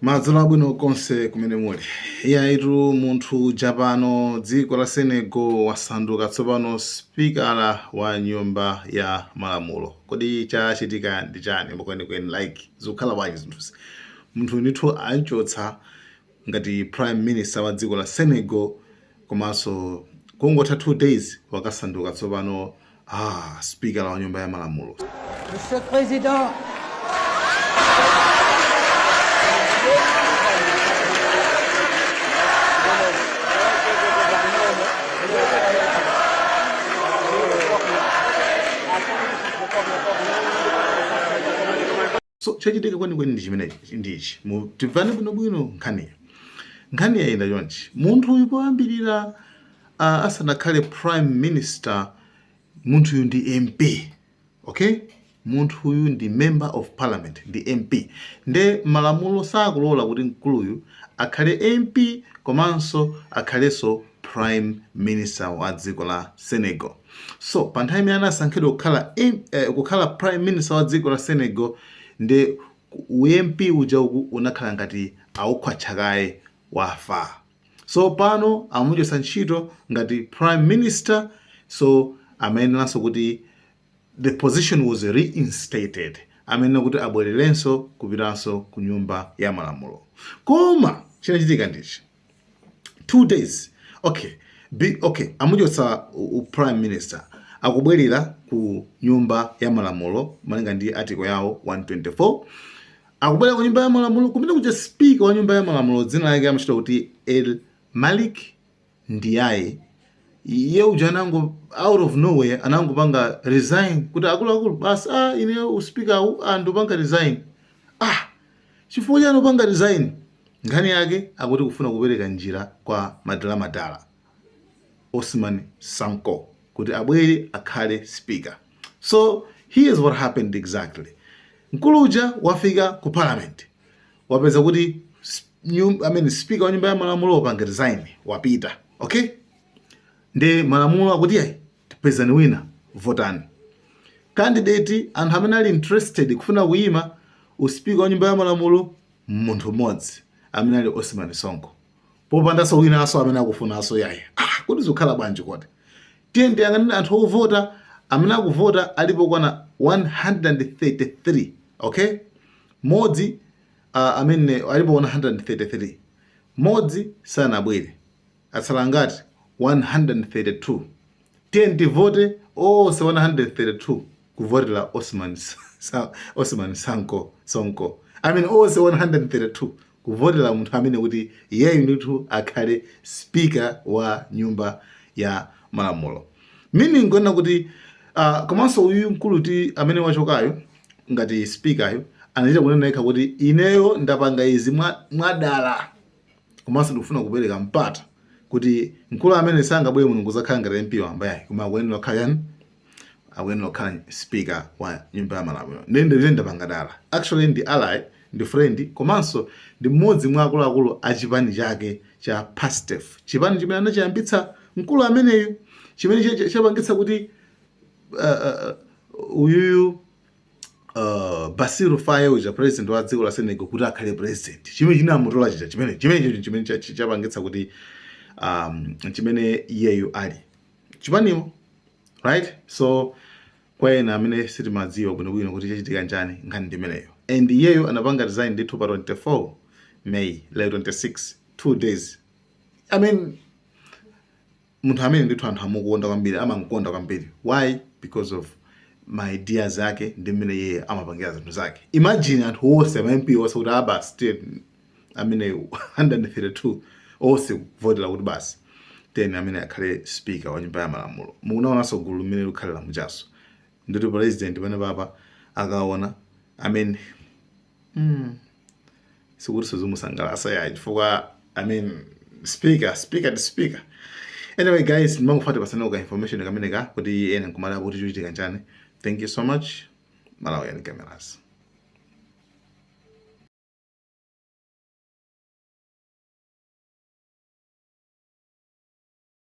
Madzulo abwino konse kumene muli. Iyayitu, munthu uja pano dziko la Senegal wasanduka tsopano sipikala wa nyumba ya malamulo. Kodi chachitika ndi chani kwenikweni? Like, zikukhala bwanji zinthuzi? Munthu ndithu anchotsa ngati prime minister wa dziko la Senegal, komanso kungotha 2 days wakasanduka tsopano spikala wa nyumba ya malamulo. Monsieur le Président, So chachitika kwenikweni ndi chimenechi, ndichi timvane bwinobwino nkhaniyo. Nkhani yayenda chonchi: munthu uyu poyambirira, asanakhale prime minister, munthuyu ndi MP, okay? Munthu uyu ndi member of parliament, ndi MP. Nde malamulo sakulola kuti mkuluyu akhale MP komanso akhalenso prime minister wa dziko la Senegal. So pa nthawi imene anasankhidwa kukhala prime minister wa dziko la Senegal, nde u MP uja uku unakhala ngati aukhwatcha kaye, wafa. So pano amuchotsa ntchito ngati prime minister, so amayeneranso kuti the position was reinstated, amayenera kuti abwererenso kupitanso ku nyumba ya malamulo. Koma chinachitika ndichi: 2 days, okay, okay, amuchotsa u prime minister, akubwerera ku nyumba ya malamulo malinga ndi article yawo 124. Akubwerera ku nyumba ya malamulo kumene kuja, speaker wa nyumba ya malamulo dzina lake amachita kuti El Malik Ndiaye. Iye uja anango out of nowhere anangopanga resign kuti, "Akuluakulu, basi, ine uspika ndupanga resign." Chifukwa chani upanga resign? Nkhani yake akuti kufuna kupereka njira kwa madalamadala Osman Sonko kuti abwere akhale speaker. So here's what happened exactly. Mkulu uja wafika ku parliament, wapeza kuti I mean, speaker wa nyumba ya malamulo wapanga resign, wapita, okay? Ndi malamulo akuti ayi, tipezani wina, votani candidate. Anthu amene ali interested kufuna kuyima uspika wa nyumba ya malamulo, munthu mmodzi amene ali Osman Sonko, popandanso winanso amene akufunanso yayi. Kuti zikukhala bwanji kodi? Tiye ndiyang'anire anthu ovota. Amene akuvota alipo kwana 133, okay? Modzi, amene alipo 133, modzi sanabwere, atsala ngati 132. Tiye tivote onse 132 kuvotera Osman Sonko, I mean, onse 132 kuvotera munthu amene kuti iyeyu ndithu akhale speaker wa nyumba ya malamulo, meaning kuona kuti komanso uyu mkulu ti amene wachokayo ngati speaker anachita kunena yekha kuti, "Ineyo ndapanga izi mwadala, komanso ndikufuna kupereka mpata kuti mkulu amene sangabwere muno kuzakhala ngati MP wamba yayi, koma akuyenera kukhala yani? Akuyenera kukhala speaker wa nyumba ya malamulo. Ndiye ndapanga dala." Actually ndi ally, ndi friend, komanso ndi mmodzi mwa akuluakulu a chipani chake cha Pastef, chipani chimene anachiyambitsa mkulu ameneyu, chimene chapangitsa kuti uyuyu Bassirou Faye uja, president wa dziko la Senegal, kuti akhale president, chimene chinamutola chija, chimene chapangitsa kuti chimene iyeyu ali chipanimo, right? So kwa ena amene sitimadziwa bwinobwino kuti chachitika njani, nkhani ndimeneyo. And iyeyo anapanga resign ndithu pa 24 May, lero 26, 2 days. I mean, munthu amene ndithu anthu amukonda kwambiri, amamkonda kwambiri. Why? Because of ma ideas ake ndi mmene iye amapangira zinthu zake. Imagine anthu onse, ma MP onse, kuti abasi tiye amene 132 onse kuvotera kuti basi, ten amene akhale speaker wa nyumba ya malamulo. Mukunaonanso gulu limene likukhalira muchaso nditi president pene papa akaona, I mean, sikuti sizimusangalatsa yayi, chifukwa, I mean, speaker ndi speaker. Anyway guys, ndimangofuna tipasane ka information kameneka kuti ena nkumala kuti chochitika nchani. Thank you so much. Malawian Cameras.